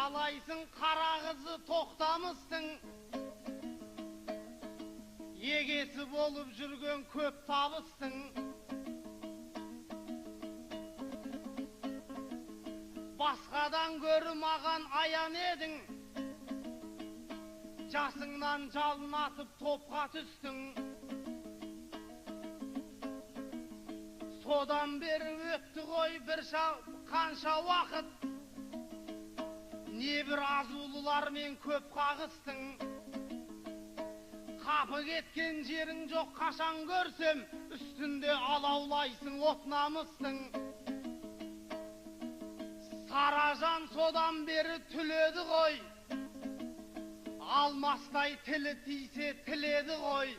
Қалайсың қара қызы Тоқтамыстың, егесі болып жүрген көп табыстың. Басқадан гөрі маған аян едің, жасыңнан жалын атып топқа түстің. Содан бері өтті ғой бір қанша уақыт, небір азулылармен көп қағыстың. Қапы кеткен жерің жоқ қашан көрсем, үстінде алаулайсың от намыстың. Саражан содан бері түледі ғой, алмастай тілі тисе тіледі ғой.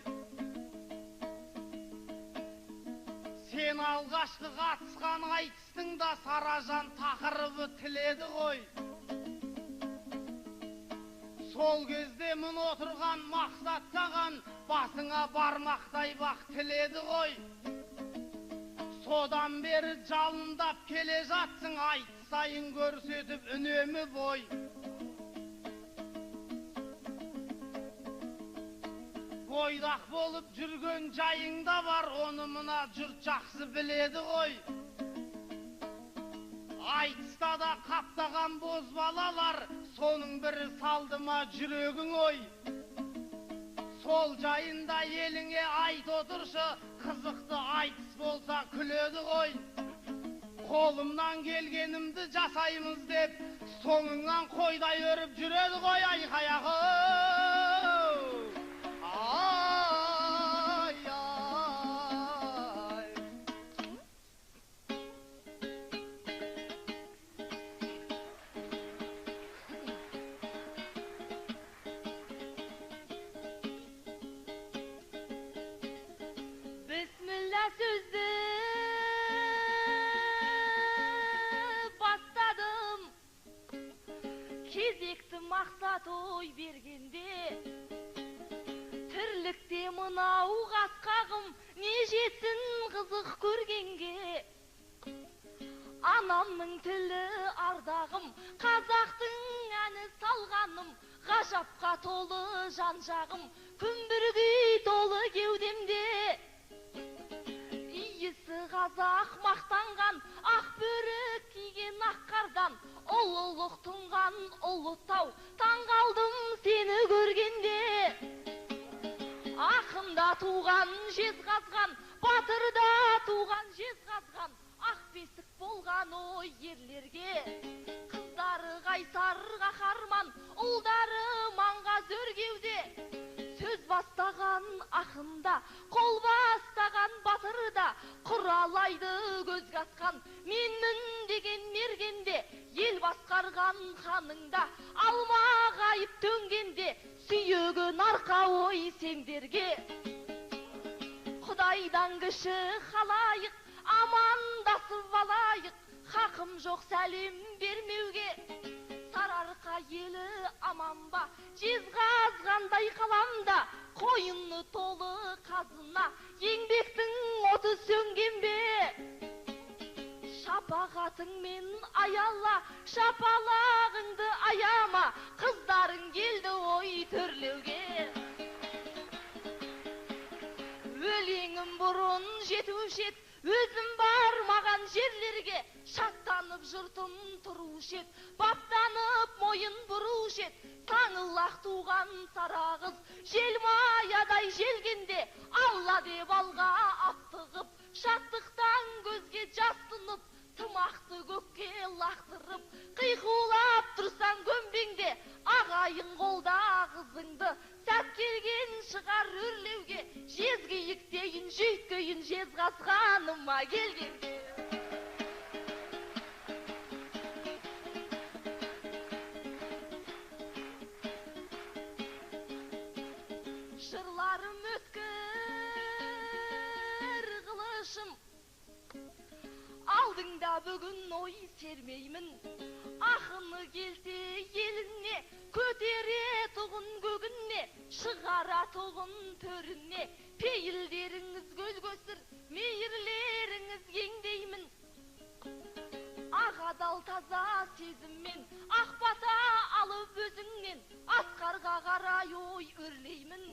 Сен алғашқы қатысқан айтыстың да Саражан тақырыбы тіледі ғой. Сол кезде мін отырған мақсат саған басыңа бармақтай бақ тіледі ғой. Содан бері жалындап келе жатсың, айтыс сайын көрсетіп үнемі бой. Бойдақ болып жүрген жайың да бар, оны мына жұрт жақсы біледі ғой. Айтыста да қаптаған бозбалалар, соның бірі салды ма жүрегің ой. Сол жайында еліңе айт отыршы, қызықты айтыс болса күледі ғой. Қолымнан келгенімді жасаймыз деп, соңыңнан қойдай өріп жүреді ғой айқаяғы. Ай, ай. Бісміллә сөзді бастадым, кезекті мақсат ой бергенде. Тірлікте мынау қасқағым не жетсін қызық көргенге. Анамның тілі ардағым, қазақтың әні салғаным, ғажапқа толы жан жағым, күмбір күй толы кеудемде. Иісі қазақ мақтанған, ақ бөрік киген ақ қардан, ұлылық тұнған ұлы тау, таңғалдым сені көргенде. Ақында туған Жезқазған, батырда туған Жезқазған, ақ бесік болған ой ерлерге. Қыздары қайсар қаһарман, ұлдары маңғаз өргеуде. Сөз бастаған ақында, қол бастаған батырда, құралайды көзге атқан, менмін деген мергенде, ел басқарған ханыңда, алмағайып төнгенде, сүйеген арқа ой сендерге. Құдайдан кіші халайық, амандасып алайық, хақым жоқ сәлем бермеуге. Сарыарқа елі аман ба, Жезқазғандай қаламда, қойыны толы қазына, еңбектің оты сөнген бе? Шапағатыңмен аяла, шапалағыңды аяма, қыздарың келді ой төрлеуге. Өлеңім бұрын жетуші ед, өзім бармаған жерлерге, шаттанып жұртым тұрушы ед, баптанып мойын бұрушы ед. Саңылақ туған сара қыз, желмаядай желгенде, Алла деп алға аптығып, шаттықтан көзге жас тұнып, тымақты көкке лақтырып, қиқулап тұрсаң көмбеңде, ағайын қолда қызыңды, сәт келген шығар өрлеуге, жезкиіктейін жүйткейін Жезқазғаныма келгенде. Жырларым өткір қылышым, алдыңда бүгін ой сермеймін. Ақыны келсе еліне, көтеретұғын көгіне, шығаратұғын төріне, пейілдеріңіз көл көсір, мейірлеріңіз кең деймін. Ақ адал Адал таза сезіммен, ақ бата алып өзіңнен, асқарға қарай ой өрлеймін.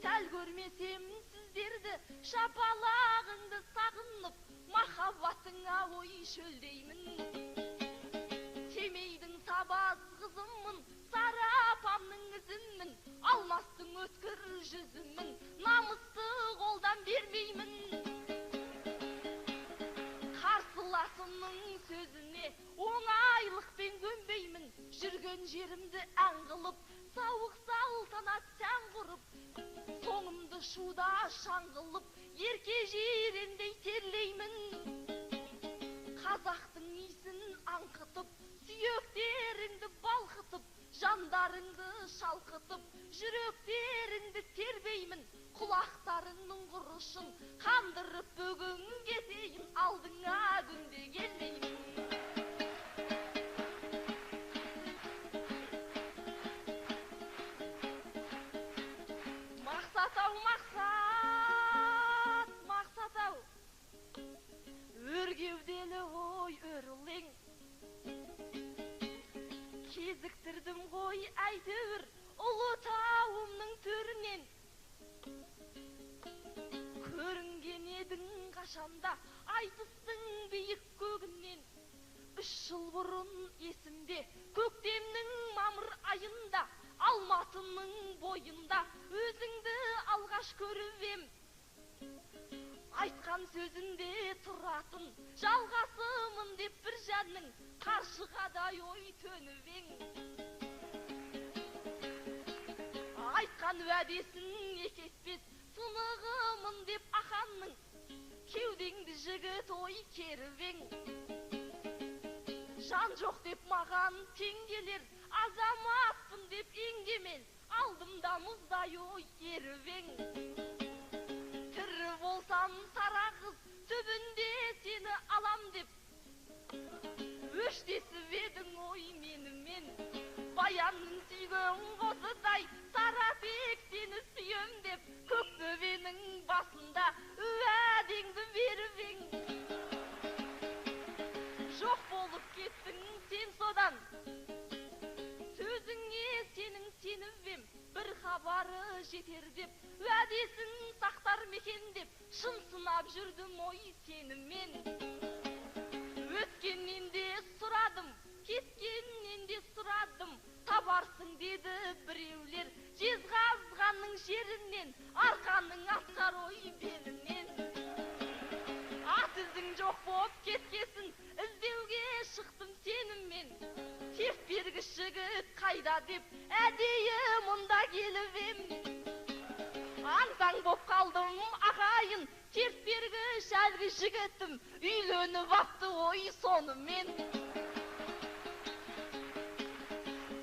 Сәл көрмесем сіздерді, шапалағыңды сағынып, махаббатыңа ой шөлдеймін. Семейдің сабаз қызыммын, Сары апамның ізіммін, алмастың өткір жүзімін, намысты қолдан бермеймін. Қарсыласымның сөзіне оңайлықпен көнбеймін, жүрген жерімді ән қылып, сауық салтанат сән құрып, соңымды шуда шаң қылып, ерке жирендей терлеймін. Қазақтың иісін аңқытып, сүйектеріңді балқытып, жандарыңды шалқытып, жүректеріңді тербеймін. Құлақтарыңның құрышын қандырып бүгін кетейін, алдыңа күнде келмеймін. Мақсат ау, мақсат, мақсат ау, өр кеуделі ой өрілең, кезіктірдім ғой әйтеуір ұлы тауымның төрінен. Көрінген едің қашанда айтыстың биік көгінен. 3 жыл бұрын есімде, көктемнің мамыр айында, Алматының бойында өзіңді алғаш көріп ем. Айтқан сөзінде тұратын, жалғасымын деп бір жанның қаршығадай ой төніп ең. Айтқан уәдесін кеспес, сынығымын деп Аханның, кеудеңді жігіт ой керіп ең. Жан жоқ деп маған тең келер, азаматпын деп еңгемел, алдымда мұздай ой еріп ең. Тірі болсам сара қыз, түбінде сені алам деп, өштесіп едің ой менімен. Баянның сүйген қозыдай, сара тек сені сүйем деп, көк төбенің басында уәдеңді беріп ең. Жоқ болып кеттің сен содан, сөзіңе сенің сеніп ем, бір хабары жетер деп, уәдесін сақтар мекен деп, шын сынап жүрдім ой сенімен. Өткеннен де сұрадым, кеткеннен де сұрадым, табарсың деді біреулер, Жезқазғанның жерінен, арқаның асқар ой белінен. Ат ізің жоқ боп кеткесін, іздеуге шықтым сенімен. Серт бергіш жігіт қайда деп, әдейі мұнда келіп ем. Аң-таң боп қалдым ағайын, серт бергіш әлгі жігітім, үйленіп апты ой сонымен.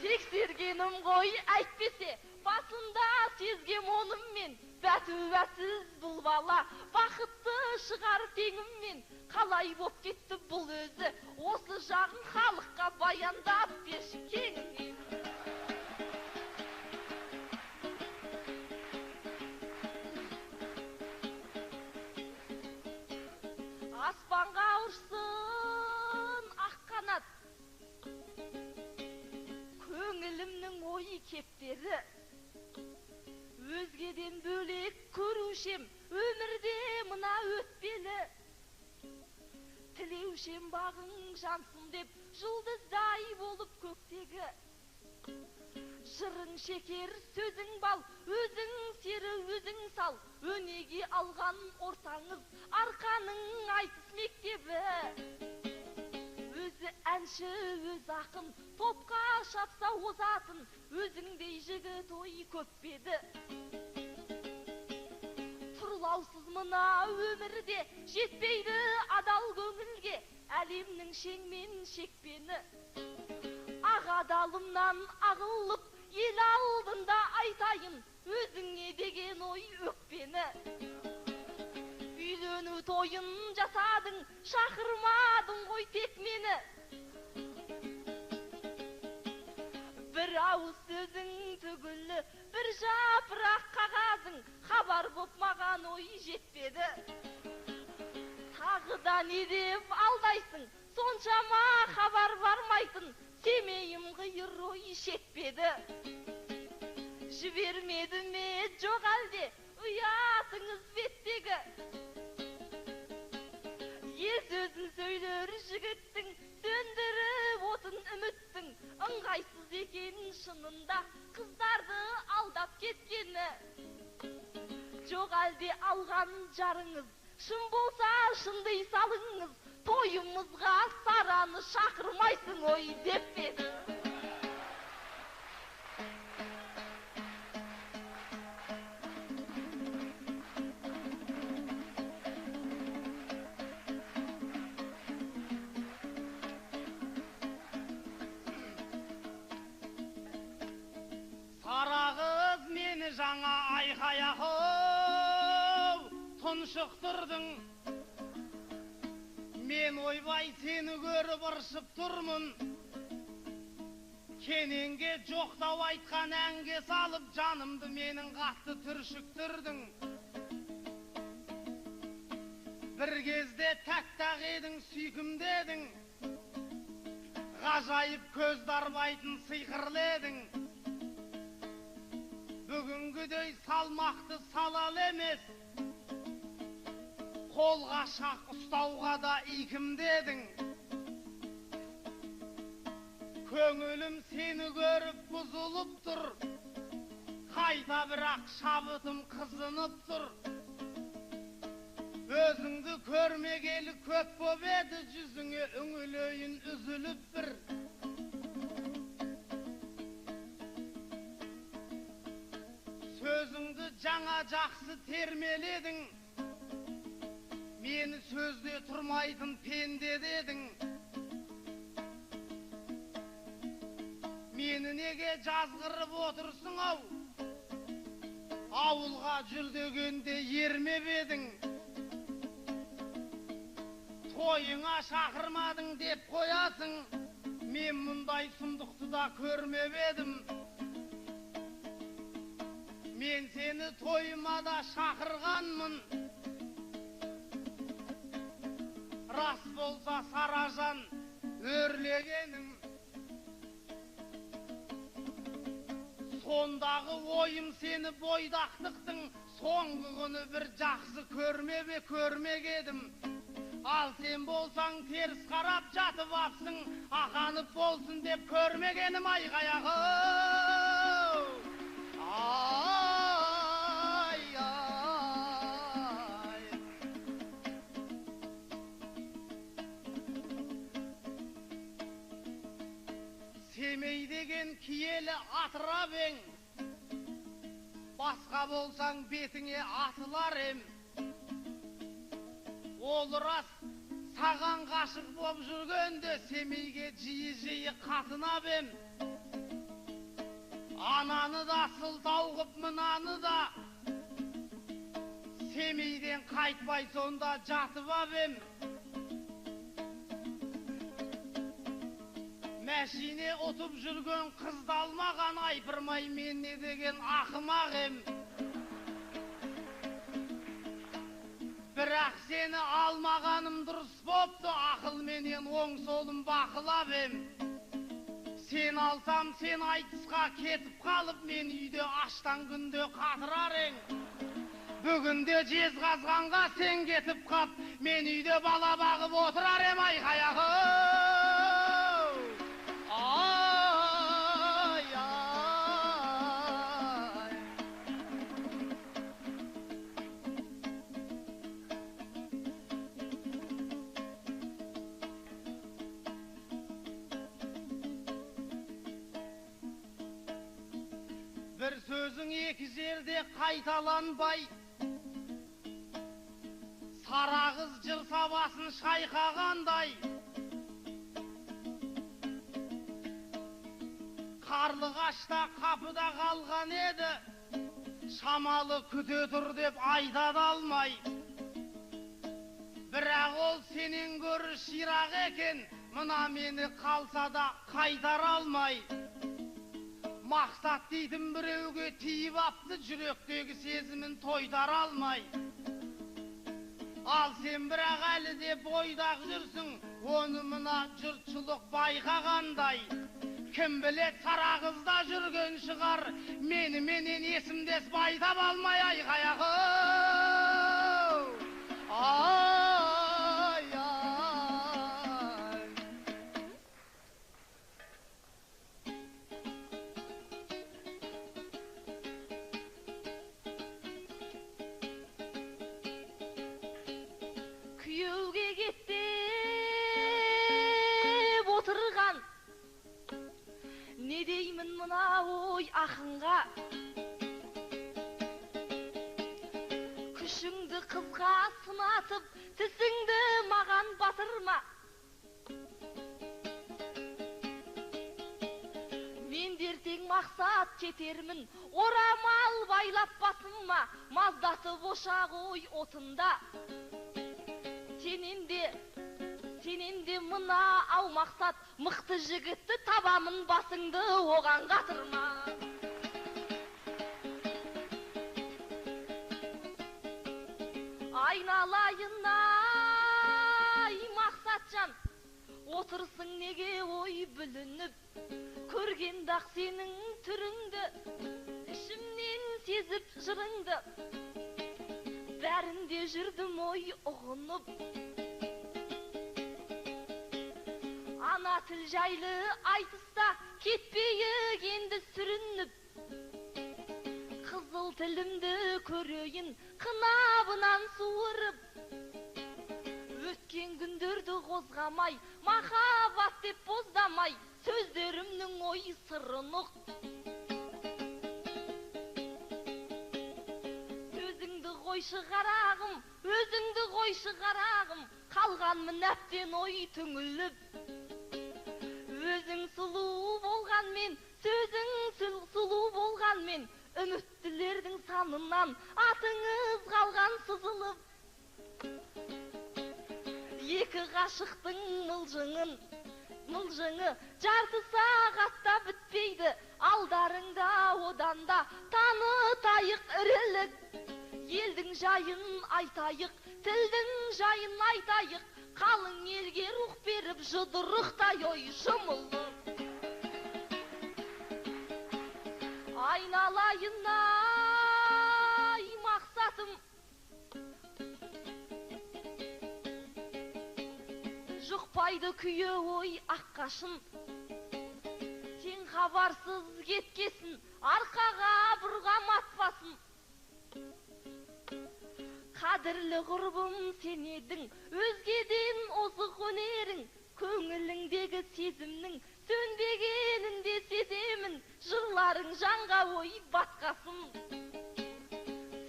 Тексергенім ғой әйтпесе, басында сезгем онымен, бәтуәсіз бұл бала, бақытты шығар теңіммен. Қалай боп кетті бұл өзі, осы жағын халыққа баяндап берші кеңінен. Аспанға ұрсын ақ қанат, көңілімнің ойы кептері, өзгеден бөлек көрушем өмірде мына өтпелі. Тілеушем бағың жансын деп, жұлдыздай болып көктегі. Жырың шекер, сөзің бал, өзің сері, өзің сал, өнеге алған ортаңыз арқаның айтыс мектебі. Өзі әнші, өзі ақын, топқа шапса озатын, өзіңдей жігіт ой көп пе еді? Тұрлаусыз мына өмірде жетпейді адал көңілге, әлемнің шеңмен шекпені. Ақ адалымнан ағылып, ел алдында айтайын, өзіңе деген ой өкпені. Үйлену тойын жасадың, шақырмадың ғой тек мені. Бір ауыз сөзің түгілі, бір жапырақ қағазың, хабар боп маған ой жетпеді. Тағы да не деп алдайсың, соншама хабар жақын Семейім қиыр ой шетпеді. Жібермеді ме, жоқ әлде ұятыңыз беттегі? Ел сөзін сөйлер жігіттің, сөндіріп отын үміттің, ыңғайсыз екен шынында қыздарды алдап кеткені. Жоқ әлде алған жарыңыз, шын болса шындай салыңыз, тойымызға Сараны шақырмайсың ой деп пе? Сара қыз, мені жаңа айқай-ау тұншықтырдың. Мен ойбай сені көріп ыршып тұрмын. Кененге жоқтау айтқан әнге салып жанымды менің қатты түршіктірдің. Бір кезде тәк-тәк едің, сүйкімді едің. Ғажайып көз дарбайтын сиқырлы едің. Бүгінгідей салмақты салалы емес, қолға шақ ұстауға да икімді едің. Көңілім сені көріп бұзылып тұр, қайта бірақ шабытым қызынып тұр. Өзіңді көрмегелі көп боп еді, жүзіңе үңілейін үзіліп бір. Сөзіңді жаңа жақсы термеледің, мені сөзде тұрмайтын пенде дедің. Мені неге жазғырып отырсың ау? Ауылға жүр дегенде ермеп едің. Тойыңа шақырмадың деп қоясың, мен мұндай сұмдықты да көрмеп едім. Мен сені тойыма да шақырғанмын. Рас болса Саражан өрлегенің. Сондағы ойым сені бойдақтықтың соңғы күні бір жақсы көрмебе көрмек едім. Ал сен болсаң теріс қарап жатып апсың, ақанып болсын деп көрмегенім айғаяғы. Ай, ай. Семей деген киелі атырап ең, басқа болсаң бетіңе атылар ем. Ол рас, саған ғашық боп жүргенде Семейге жиі-жиі қатынап ем. Ананы да сылтау қып, мынаны да Семейден қайтпай сонда жатып ап ем. Мәшине ұтып жүрген қызды алмаған айпырмай мен не деген ақымақ ем. Бірақ сені алмағаным дұрыс бопты, ақылменен оң солым бақылап ем. Сен алсам, сен айтысқа кетіп қалып, мен үйде аштан күнде қатырар ең. Бүгінде Жезқазғанға сен кетіп қап, мен үйде бала бағып отырар ем айқаяғы. Ай, ай. Бір сөзің екі жерде қайталанбай, Сара қыз жыр сабасын шайқағандай. Қарлығаш та қапыда қалған еді, шамалы күте тұр деп айтады алмай. Бірақ ол сенен гөрі ширақ екен, мына мені қалса да қайтара алмай. Мақсат дейтін біреуге тиіп апты, жүректегі сезімін тойтара алмай. Ал сен бірақ әлі де бойдақ жүрсің, оны мына жұртшылық байқағандай. Кім білет Сарағызда жүрген шығар, меніменен есімдес бай таба алмай айқаяғы. Ай, ай. Күйеуге кетіп отырған, не деймін мына ой ақынға? Күшіңді қызға сынатып, тісіңді маған батырма. Мен ертең мақсат кетермін, орамал байлап басыма, маздатып ошақ ой отында. Сенен де, сенен де мына ау мақсат, мықты жігітті табамын, басыңды оған қатырма. Айналайын ай Мақсатжан, отырсың неге ой бүлініп, көргенде ақ сенің түріңді, ішімнен сезіп жырыңды, бәрінде жүрдім ой ұғынып. Ана тіл жайлы айтыста кетпейік енді сүрініп, қызыл тілімді көрейін қынабынан суырып. Өткен күндерді қозғамай, махаббат деп боздамай, сөздерімнің ой сырын ұқ. Сөзіңді қойшы қарағым, өзіңді қойшы қарағым, қалғанмын әбден ой түңіліп. Өзің сұлу болғанмен, сөзің сұлу болғанмен, үміттілердің санынан атыңыз қалған сызылып. Екі ғашықтың мылжыңы жарты сағатта бітпейді, алдарыңда одан да танытайық ірілік. Елдің жайын айтайық, тілдің жайын айтайық, қалың елге рух беріп жұдырықтай ой жұмылып. Айналайын ай мақсатым, жұқпайды күйе ой аққашын, сен хабарсыз кеткесін, арқаға бұрғам атпасын. Қадірлі құрбым сен едің, өзгеден озық өнерің, көңіліңдегі сезімнің сөнбегенін де сеземін, жырларың жанға ой батқасын.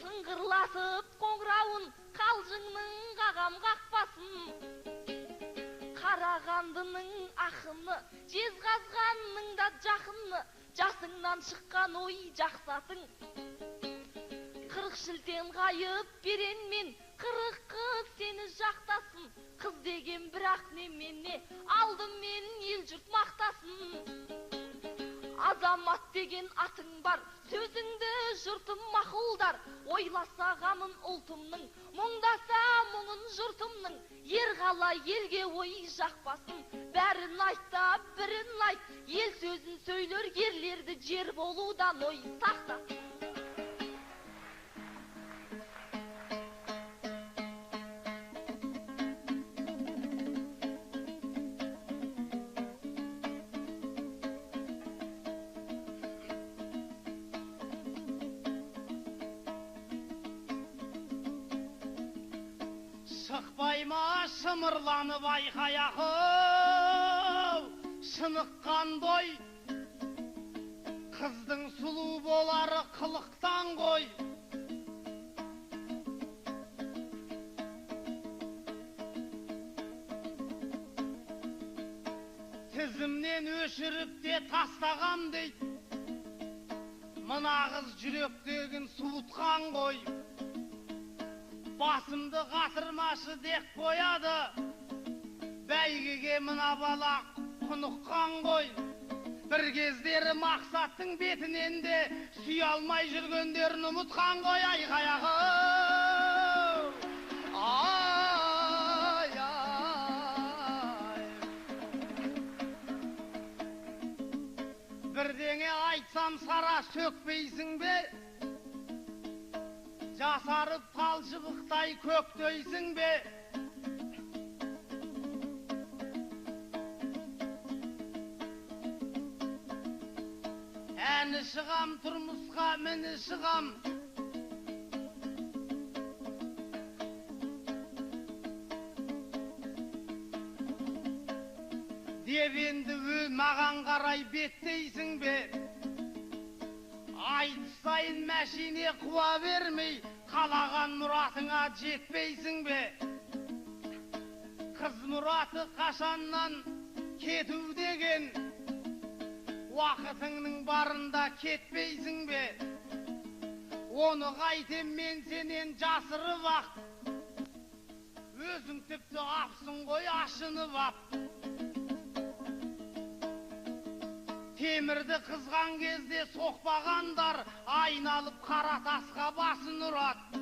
Сыңғырлатып қоңырауын қалжыңның қағам қақпасын. Қарағандының ақыны, Жезқазғанның да жақыны, жасыңнан шыққан ой жақсатың. 40 шілтен ғайып беренмен, 40 қыз сені жақтасын. Қыз деген бірақ немене, алдымен ел жұрт мақтасын. Азамат деген атың бар, сөзіңді жұртым мақұлдар. Ойласа ғамын ұлтымның, мұңдаса мұңын жұртымның, ер қала елге ой жақпасын. Бәрін айт та бірін айт, ел сөзін сөйлер ерлерді жер болудан ой сақтасын. Шықпай ма шымырланып айқаяқау, шыныққан бой, қыздың сұлу болары қылықтан ғой. Тізімнен өшіріп те тастағам дейді, мына қыз жүректегін суытқан ғой. Басымды қатырмашы деп қояды, бәйгеге мына бала құныққан ғой. Бір кездері мақсаттың бетінен де сүйе алмай жүргендерін ұмытқан ғой. Айқаяғы. Ай, ай. Бірдеңе айтсам Сара сөкпейсің бе? Жасарып тал шыбықтай көктейсің бе? Әні шығам тұрмысқа, міні шығам. Деп енді маған қарай беттейсің бе? Айтыс сайын мәшине қуа бермей, қалаған мұратыңа жетпейсің бе? Қыз мұраты қашаннан кету деген, уақытыңның барында кетпейсің бе? Оны қайтем мен сенен жасырып ақ, өзің тіпті апсың ғой ашынып ап. Темірді қызған кезде соқпағандар айналып қара тасқа басын ұрады.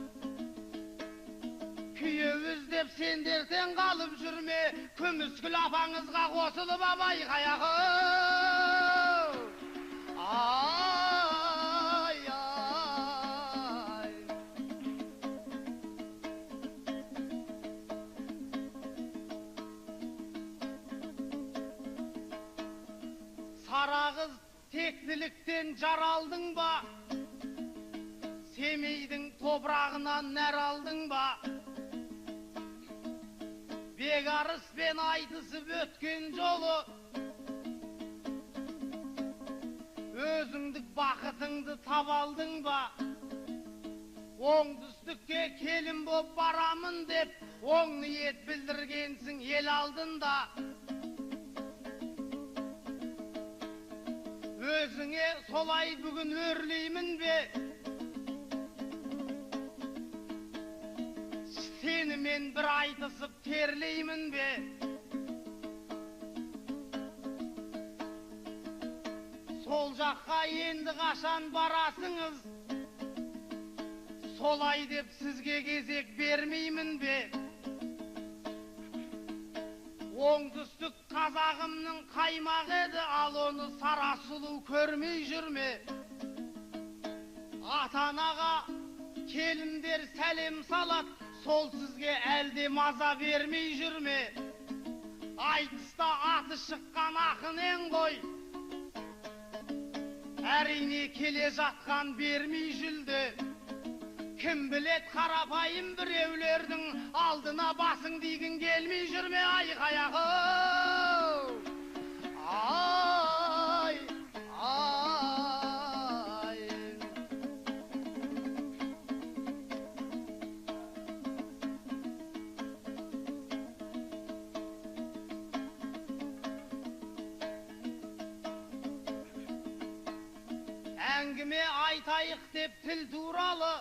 Күйеу іздеп сендерден қалып жүрме, Күміскүл апаңызға қосылып абай қаяғы. Ай, ай. Сара қыз тектіліктен жаралдың ба? Семейдің топырағынан нәр алдың ба? Бекарыспен айтысып өткен жолы өзіңдік бақытыңды таба алдың ба? Оңтүстікке келін боп барамын деп оң ниет білдіргенсің ел алдында. Өзіңе солай бүгін өрлеймін бе? Сені мен бір айтысып терлеймін бе? Сол жаққа енді қашан барасыңыз? Солай деп сізге кезек бермеймін бе? Оңтүстік қазағымның қаймағы еді, ал оны Сара сұлу көрмей жүрме. Ата-анаға келіндер сәлем салат, сол сізге әлде маза бермей жүрме. Айтыста аты шыққан ақын ең ғой, әрине келе жатқан бермей жүлде. Кім білет қарапайым біреулердің алдына басың дегің келмей жүрме айқаяғы. Ай, ай. Әңгіме айтайық деп тіл туралы,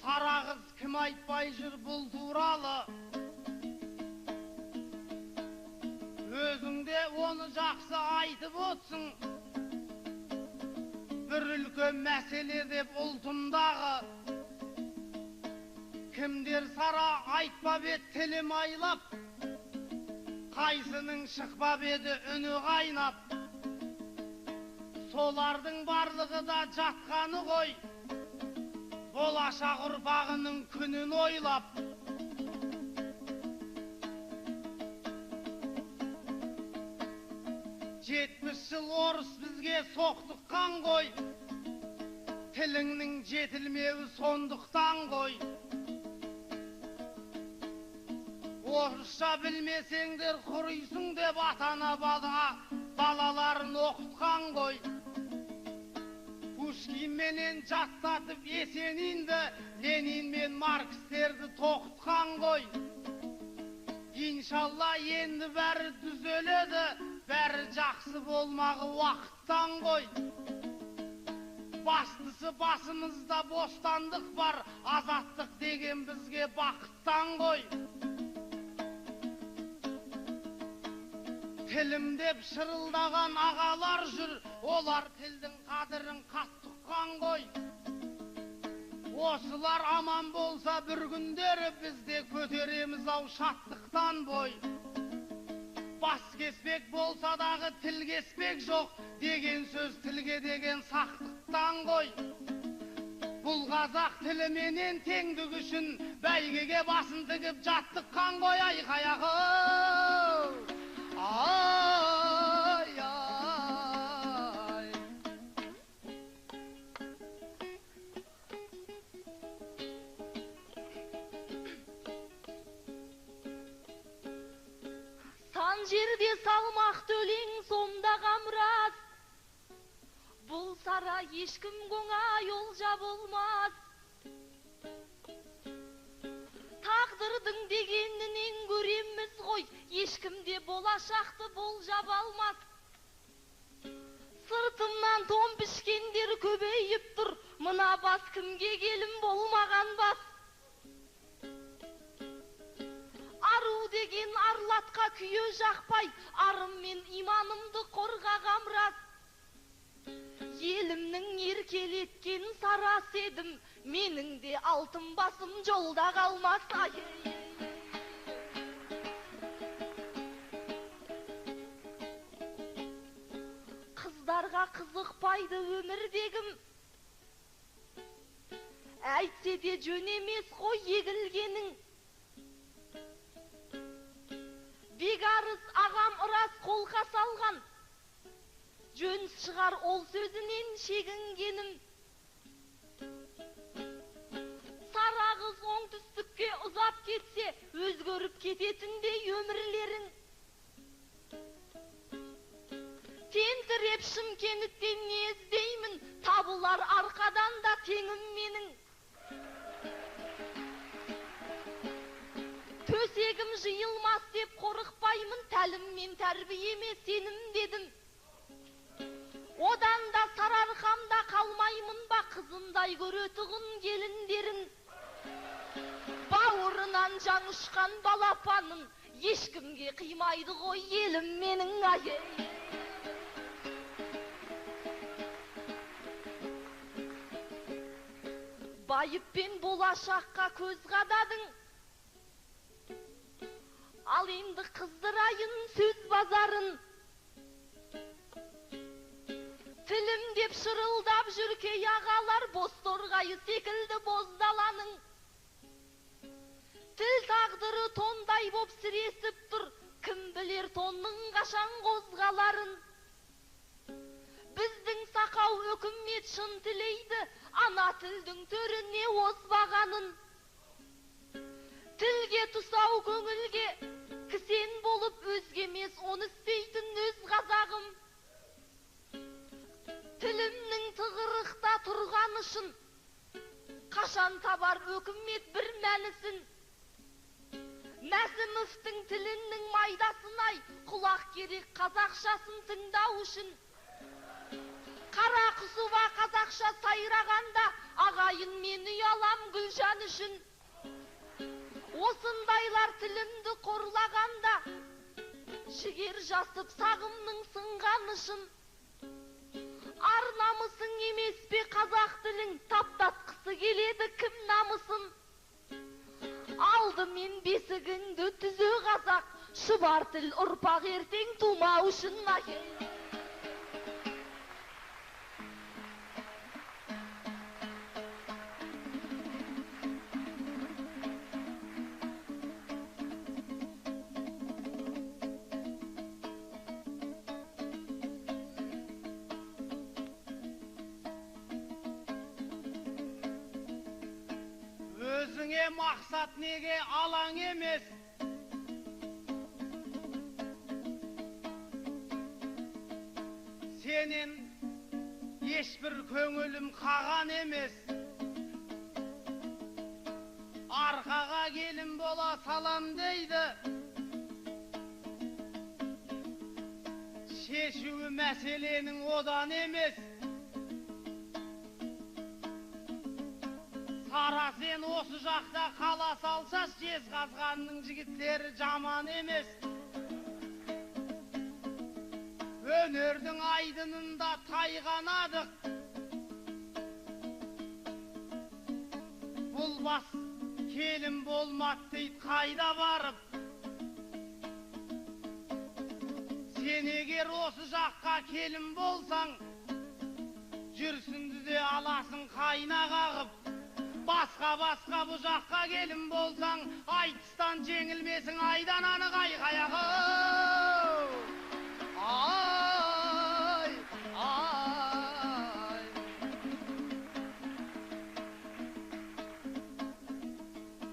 Сара қыз кім айтпай жүр бұл туралы. Өзің де оны жақсы айтып отырсың, бір үлкен мәселе деп ұлтымдағы. Кімдер Сара айтпап еді тілі майлап, қайсының шықпап еді үні қайнап. Солардың барлығы да жатқаны ғой, болашақ ұрпағының күнін ойлап. 70 жыл орыс бізге соқтыққан ғой, тіліңнің жетілмеуі сондықтан ғой. Орысша білмесеңдер құрисың деп ата-ана балаларын оқытқан ғой. Пушкинменен жаттатып Есенинді, Ленин мен Маркстерді тоқытқан ғой. Иншалла енді бәрі түзеледі, бәрі жақсы болмағы уақыттан ғой. Бастысы басымызда бостандық бар, азаттық деген бізге бақыттан ғой. Тілім деп шырылдаған ағалар жүр, олар тілдің қадірін қатты ұққан ғой. Осылар аман болса бір күндері біз де көтереміз ау шаттықтан бой. Бас кеспек болса дағы тіл кеспек жоқ деген сөз тілге деген сақтықтан ғой. Бұл қазақ тіліменен теңдік үшін бәйгеге басын тігіп жаттыққан ғой айқай-ағы. Ай, ай. Сан жерде салмақты өлең сомдағам рас. Бұл сара ешкім оңай олжа болмас. Тағдырдың дегенінен көреміз ғой, ешкім де болашақты болжап алмас. Сыртымнан тон пішкендер көбейіп тұр, мына бас кімге келін болмаған бас. Ару деген арлатқа күйе жақпай, арым мен иманымды қорғағам рас. Елімнің еркелеткен сарасы едім, менің де алтын басым жолда қалмас. Ай. Қыздарға қызықпайды өмірдегім, әйтсе де жөн емес қой егілгенің. Бекарыс ағам ырас қолқа салған, жөн шығар ол сөзінен шегінгенім. Сара қыз оңтүстікке ұзап кетсе, өзгеріп кететіндей өмірлерің. Тентіреп Шымкенттен не іздеймін, табылар арқадан да теңім менің. Төсегім жиылмас деп қорықпаймын, тәлім мен тәрбиеме сенім дедім. Одан да Сарыарқамда қалмаймын ба, қызындай көретұғын келіндерін. Бауырынан жан ұшқан балапанын ешкімге қимайды ғой елім менің. Ай. Байыппен болашаққа көз қададың, ал енді қыздырайын сөз базарын. Тілім деп шырылдап жүр кей ағалар, бос торғайы секілді боз даланың. Тіл тағдыры тондай боп сіресіп тұр, кім білер тонның қашан қозғаларын. Біздің сақау өкімет шын тілейді, ана тілдің төріне озбағанын. Тілге тұсау көңілге кісен болып өзге емес, оны істейтін өз қазағым. Тілімнің тығырықта тұрғаны шын, қашан табар өкімет бір мәнісін. Мәсімовтің тілінің майдасын ай, құлақ керек қазақшасын тыңдау үшін. Қара құсыба қазақша сайрағанда, ағайын мен ұялам Гүлжан үшін. Осындайлар тілімді қорлағанда, жігер жасып сағымның сынғаны шын. Ар намысың емес пе қазақ тілің, таптатқысы келеді кім намысын. Алдымен бесігіңді түзе қазақ, шұбар тіл ұрпақ ертең тумау үшін. Өзіңе мақсат неге алаң емес? Сенен ешбір көңілім қаған емес. Арқаға келін бола салам дейді. Шешуі мәселенің одан емес. Сара сен осы жақта қала салса, Жезқазғанның жігіттері жаман емес. Өнердің айдынында тайғанадық. Бұл бас келін болмады дейді қайда барып. Сен егер осы жаққа келін болсаң, жүрсінді де аласың қайна қағып. Басқа-басқа бұл жаққа келін болсаң, айтыстан жеңілмесің айдан анық айқаяғы. Ай, ай.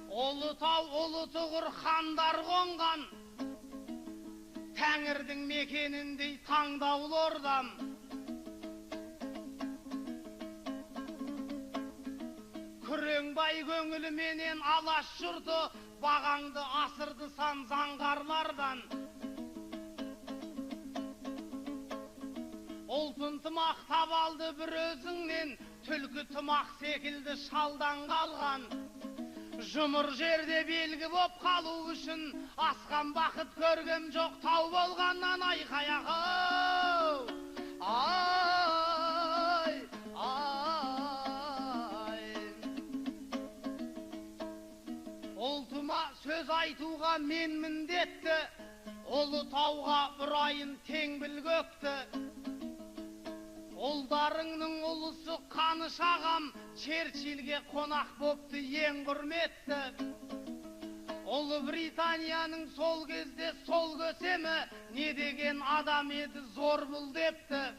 Ұлы тау, ұлы тұғыр хандар қонған, Тәңірдің мекеніндей таңдаулы ордам. Күреңбай көңіліменен алаш жұрты, бағаңды асырды сан заңғарлардан. Ұлтын тымақ табалды бір өзіңнен, түлкі тымақ секілді шалдан қалған. Жұмыр жерде белгі боп қалу үшін, асқан бақыт көргем жоқ тау болғаннан айқаяғы. Ай, ай. Ұлтыма сөз айтуға мен міндетті, ұлы тауға бұрайын тең біл көкті. Ұлдарыңның ұлысы Қаныш ағам, Черчилльге қонақ бопты ең құрметті. Ұлы Британияның сол кезде сол көсемі, не деген адам еді зор бұл депті.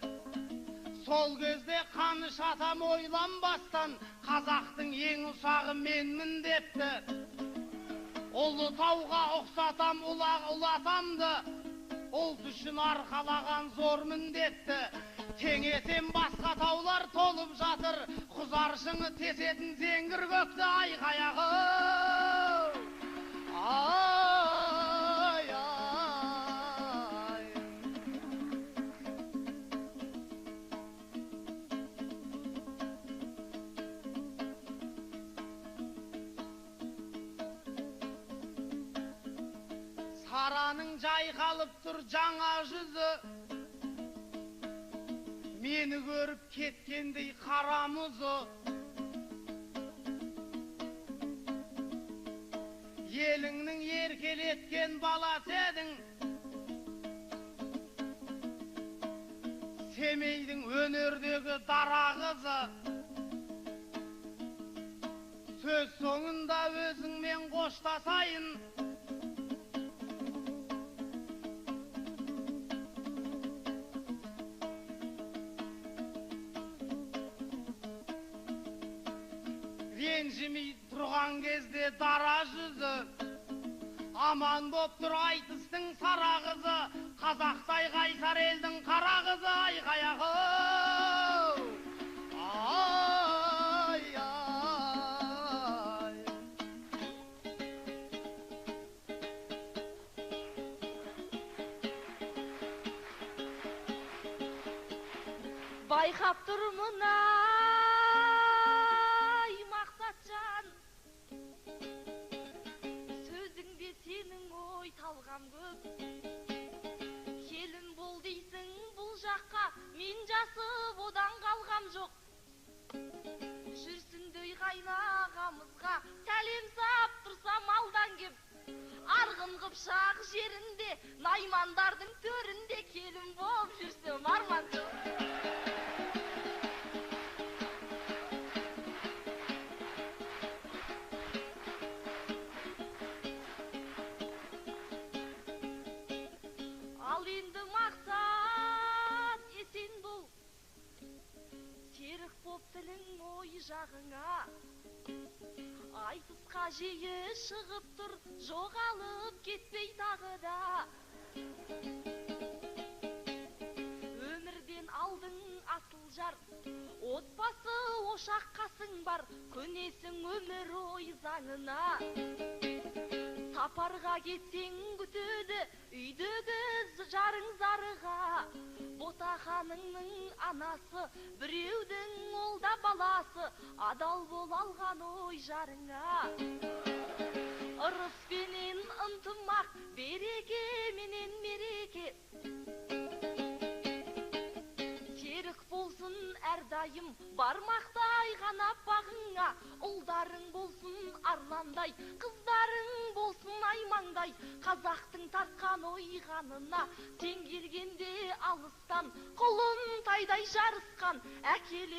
Сол кезде Қаныш атам ойланбастан, қазақтың ең ұсағы менмін депті. Ұлы тауға ұқсатам ұлы атамды, ұлт үшін арқалаған зор міндетті. Теңесем басқа таулар толып жатыр, құзар шыңы тесетін зеңгір көкті айқаяғы. Ай, ай. Сараның жайқалып тұр жаңа жүзі, мені көріп кеткендей қара мұзы. Еліңнің еркелеткен баласы едің, Семейдің өнердегі дара қызы. Сөз соңында өзіңмен қоштасайын, ренжімей тұрған кезде дара жүзі, аман боп тұр айтыстың сара қызы, қазақтай қайсар елдің қара қызы айқаяғы. Ай, ай. Байқап тұрмын ай, Мақсатжан, сөзіңде сенің ой талғам көп. Келін бол дейсің бұл жаққа, мен жасып одан қалғам жоқ. Жүрсіндей қайнағамызға сәлем сап тұрсам алдан кеп. Арғын Қыпшақ жерінде, наймандардың төрінде келін боп жүрсем арман жоқ. Ал енді Мақсат есен бол, серік боп тілің ой жағыңа. Айтысқа жиі шығып тұр, жоғалып кетпей тағы да. Өмірден алдың асыл жар, отбасы ошақ қасың бар, көнесің өмір ой заңына. Сапарға кетсең күтеді, үйдегі жарың зарыға. Ботақаныңның анасы, біреудің ол да баласы, адал бол алған ой жарыңа. Ырыспенен ынтымақ, берекеменен мереке. Серік болсын әрдайым, бармақтай ғана бағыңа. Ұлдарың болсын арландай, қыздарың болсын аймаңдай. Қазақтың тартқан ойғанына, сен келген Алыстан құлын тайдай жарысқан әкелет.